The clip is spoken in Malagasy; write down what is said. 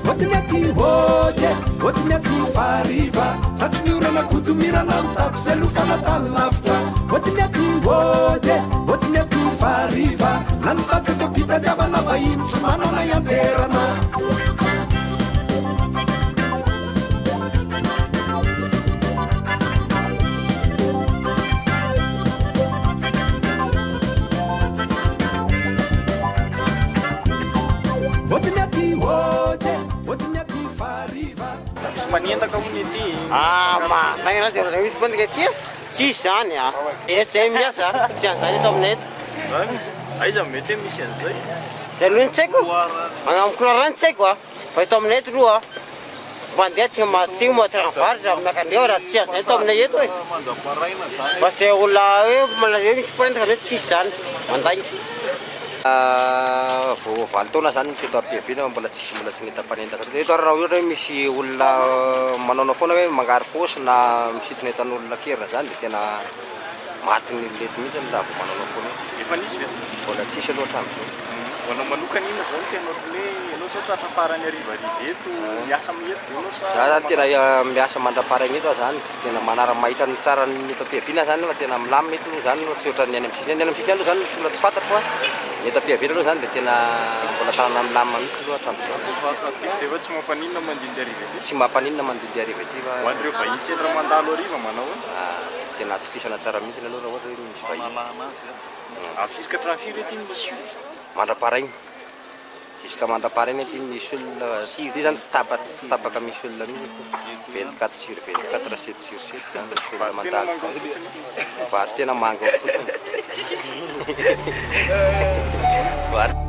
Otiny aty hody e, otiny aty fahariva, tratry ny orana kodomirana mitady fialofana tany lavitra. Otiny aty hody e, otiny aty fahariva, lany vatsy eto am-pitadiavana vahiny tsy manana ianterana. Misy mpanendaka hono ety. Ah, ma, magnano azy raha misy mpanendaka ety a? Tsisy zany a. Eto zay miasa, tsy an'izany eto aminay eto. Zany? Aiza no mety hoe misy an'izay? Zay aloha no tsy haiko. Any amin'ny couloir any tsy haiko a. Fa eto aminay eto aloha mandeha tsy mahatsimo aty ranovaratra miakandreo raha tsy an'izay eto aminay eto e. Fa zay olona hoe malaza hoe misy mpanendaka zany tsisy zany, mandainga. Vao valo taona zany teto am-piaviana fa mbola tsisy mbola tsy nahita mpanendaka teto. Eto ary raha ohatra hoe misy olona manaonao foana hoe mangary paosy na misintona entan'olona an-keriny zany dia tena matin'ny olona eto mihitsy raha vao manaonao foana eo. Efa nisy ve? Mbola tsisy aloha hatramin'izao. Ho anao manokana inona izao no tena ohatran'ny hoe ianao izao tratra farany harivariva eto, miasa amin'ny eto ve ianao sa? Za zany tena miasa mandra-paraina eto aho zany, tena manara-mahita ny tsara ny eto am-piaviana zany fa tena milamina eto aloha zany tsy ohatran'ny any amin'ny sisiny any, any amin'ny sisiny any aloha zany mbola tsy fantatro fa ny eto am-piaviana aloha zany dia tena mbola tanàna milamina mihitsy aloha hatramin'izao. Tiako izay fa tsy mampaninona mandindy hariva ety? Tsy mampaninona mandindy hariva ety fa. Ho an'ireo vahiny sendra mandalo hariva manao ahoana? Tena atokisana tsara mihitsy aloha raha ohatra hoe misy vahiny. Firy ka hatramin'ny firy ety no misy olona? Mandra-paraina. Jusqu'à mandra-paraina ety no misy olona. Ity zany tsy tapaka, tsy tapaka misy olona mihitsy ety. 24 sur 24, 7 sur 7 zany misy olona mandalo fa mivaro-tena manginy fotsiny. Vary.